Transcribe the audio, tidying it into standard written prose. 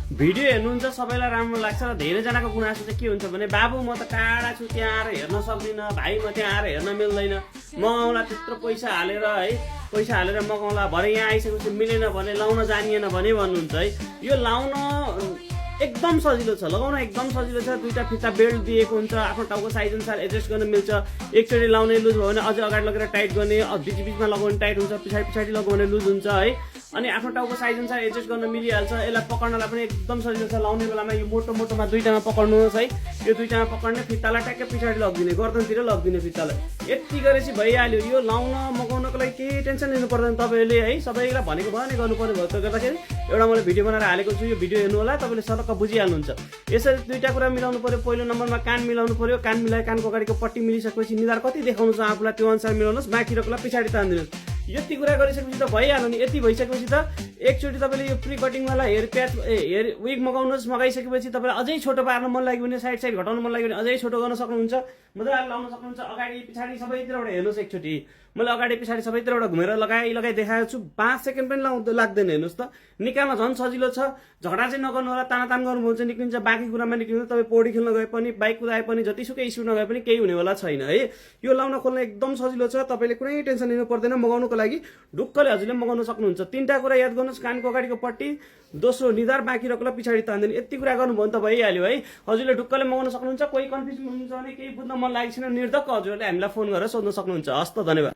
Video हेर्नुहुन्छ सबैलाई राम्रो लाग्छ र धेरैजनाको गुनासो चाहिँ के हुन्छ भने बाबु म त टाढा छु त्यहाँ आएर हेर्न सक्दिनँ, भाइ म त्यहाँ आएर हेर्न मिल्दैन, मगाउँला त्यत्रो पैसा हालेर है, पैसा हालेर मगाउँला, भरे यहाँ आइसकेपछि मिलेन भने लाउन जानिएन भने भन्नुहुन्छ है। यो लाउन एकदम सजिलो छ, लगाउन एकदम सजिलो छ। दुईटा फिता बेल्ट दिएको हुन्छ, आफ्नो टाउको साइज अनुसार एडजस्ट गर्न मिल्छ। एकचोटि लाउने लुज भयो भने अझ अगाडि लगेर टाइट गर्ने, बिच बिचमा लगाउने टाइट हुन्छ, पछाडि लगाउने लुज हुन्छ है। अनि आफ्नो टाउको साइज अनुसार एडजस्ट गर्न मिलिहाल्छ। यसलाई पकड्नलाई पनि एकदम सजिलो छ। लाउने बेलामा यो मोटोमा दुईटामा पकड्नुहोस् है। यो दुईटामा पकड्ने, फित्तालाई ट्याक्कै पछाडि लगिदिने, गर्दनतिर लगिदिने फित्तालाई। यति गरेपछि भइहाल्यो। यो लाउन मगाउनको लागि केही टेन्सन लिनु पर्दैन तपाईँले है। सबैलाई भनेको भयो नि गर्नुपर्ने भयो। त्यसले गर्दाखेरि एउटा मैले भिडियो बनाएर हालेको छु, यो भिडियो हेर्नु होला, तपाईँले सटक्क बुझिहाल्नुहुन्छ। यसरी दुईटा कुरा मिलाउनु पर्यो। पहिलो नम्बरमा कान मिलाउनु पर्यो। कान मिलाए कानको अगाडिको पट्टी मिलिसकेपछि निधार कति देखाउनु छ आफूलाई त्यो अनुसार मिलाउनुहोस्, बाँकी रकलाई पछाडि तानिदिनुहोस्। यति कुरा गरिसकेपछि त भइहाल्यो नि। यति भइसकेपछि त एकचोटि तपाईँले यो प्री कटिङवाला हेयर प्याच हेयर विग मगाउनुहोस्। मगाइसकेपछि तपाईँलाई अझै छोटो पार्न मन लाग्यो भने, साइड घटाउनु मन लाग्यो भने अझै छोटो गर्न सक्नुहुन्छ, मजाले लाउन सक्नुहुन्छ। अगाडि पछाडि सबैतिरबाट हेर्नुहोस् एकचोटि। मैले अगाडि पछाडि सबैतिरबाट घुमेर लगाइ देखाएको छु। 5 सेकेन्ड पनि लाग्दैन। हेर्नुहोस् त, निकाल्न झन् सजिलो छ। झगडा चाहिँ नगर्नु होला। तानातान गर्नुभयो भने निक्लिन्छ, बाँकी कुरामा निक्लिन्छ। तपाईँ पौडी खेल्न गए पनि, बाइक कुदाए पनि, जतिसुकै स्पिड नगए पनि केही हुनेवाला छैन है। यो लाउन खोल्न एकदम सजिलो छ। तपाईँले कुनै टेन्सन लिनु पर्दैन। मगाउनुको लागि ढुक्कले हजुरले मगाउन सक्नुहुन्छ। 3टा कुरा याद गर्नुहोस्, कानको अगाडिको पट्टी, दोस्रो निधार, बाँकी रकला पछाडि तान्दिने। यति कुरा गर्नुभयो भने त भइहाल्यो है। हजुरले ढुक्कले मगाउन सक्नुहुन्छ। कोही कन्फ्युजन हुनुहुन्छ भने, केही बुझ्न मन लागेको छैन, निर्धक्क हजुरहरूले हामीलाई फोन गरेर सोध्न सक्नुहुन्छ। हस्त, धन्यवाद।